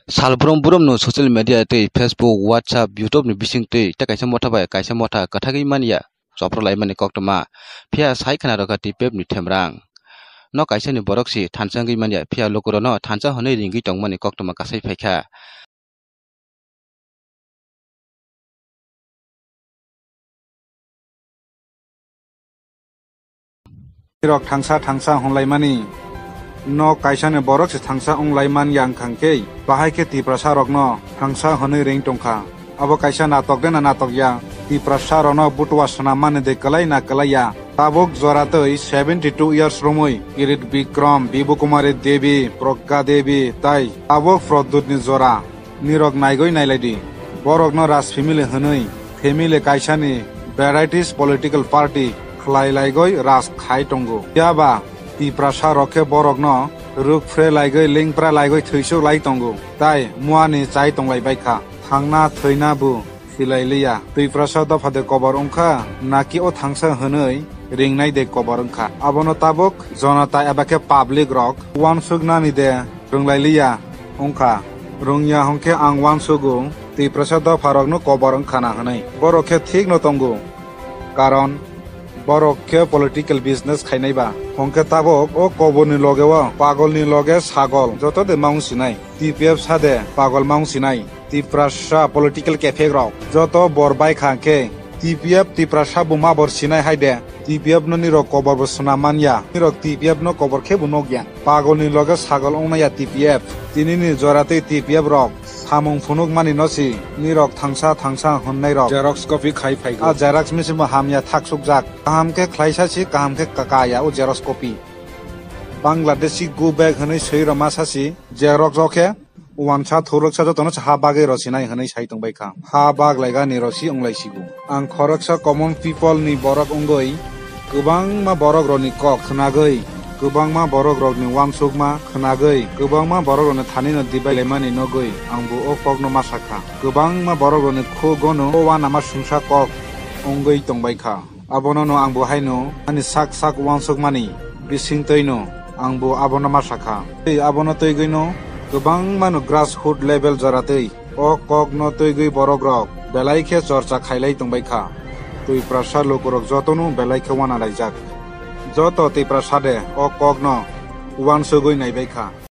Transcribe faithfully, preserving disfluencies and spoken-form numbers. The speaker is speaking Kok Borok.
Salbrum brumno social media tei Facebook, WhatsApp, YouTube ni bisingtwi tei kaisa motha bai kaisa motha kwthagwi manya chopro laimani koktwma. Phiya sai khna rwkha T P F ni themrang. No kaisa ni borok si thansa wngwi manya, phiya lukurokno thansa hwnwi ringwi tongmani koktwma kasai phaikha. Rok thangsa thangsa hwnlaimani. No kaisani borok se thangsa wnglaimani yang khangkhe, bahai khe Tiprasa rokno thangsa hwnwi ring tongkha. Abo kaisa natok de na natok ya? Tiprasa rokno butua swnam mani de kwlai na kwlai ya? Tabuk jora twi seventy two years romwi Kirit Bikram, Bibu Kumari Devi, Pragya Devi tai tabuk Pradyut ni jora. Nirok naigwi nailaidi. Borokno Raj family hwnwi, family kaisani varieties political party khlai laigwi Raj khai tongo. Phiya ba Tiprasa rok khe borokno rukphre laigwi, lengpra laigwi thwichuk lai tongo. Tai muani chai tonglai bai kha. Thangna thwina bo silai liya. Tiprasa dopha de kobor wngkha, naki o thangsa hwnwi ringnai de kobor wngkha. Abono tabuk jonota eba khe public rok uansuk nani de rwnglailiya wngkha. Rwngya hwnkhe ang uansugo, Tiprasa dopharokno kobor wngkhana hwnwi. Borok khe thikno tongo, karon borok khe political business khainai ba. Hwnkhe tabuk o koborni loge o pagolni loge sagol joto de ma wngsinai. T P F sa de pagol ma wngsinai. Tiprasa political kephek rok joto bor bai kha khe T P F Tiprasa bo ma bor sinai hai de. T P F no nirok kobor bo swnam man ya. Nirok T P F no kobor khe bo nok ya. Pagol ni loge sagol ong ya T P F. Tini ni jora tei T P F rok samung phunuk mani no si nirok thangsa thangsa hwnnai rok xerox copy khai phai go. A xerox machine bo hamya thak sukjak. Kaham khe khlaisa si, kaham khe kaka ya o xerox copy. Bangladeshi go back hwnwi swi rwma sa si xerox o khe uansa thuruksa jotono se ha bagwi rw sinai hwnwi sai tong bai kha. Ha bag laigani rw si wng lai sigo. Ang khoroksa common people ni borok wngwi kwbangma borok rokni kok khnagwi, kwbangma borok rokni uansukma khnagwi, kwbangma borok rokni thani no dibai laimani nogwi ang bo o kok no ma sa kha. Kwbangma borok rokni khuk gono o uanama sumsa kok wngwi tong bai kha. Abono no ang bo haino ani sak sak uansukmani bisingtwi no ang bo abono ma sa kha. Tei abono twigwi no kwbangma no grassroot level jora twi o kok no twigwi borok rok belai khe chorcha khailai tong bai kha. Twiprasa lukurok joto no belai khe uana laijak. Joto Tiprasa de o kok no uansugwi nai bai kha.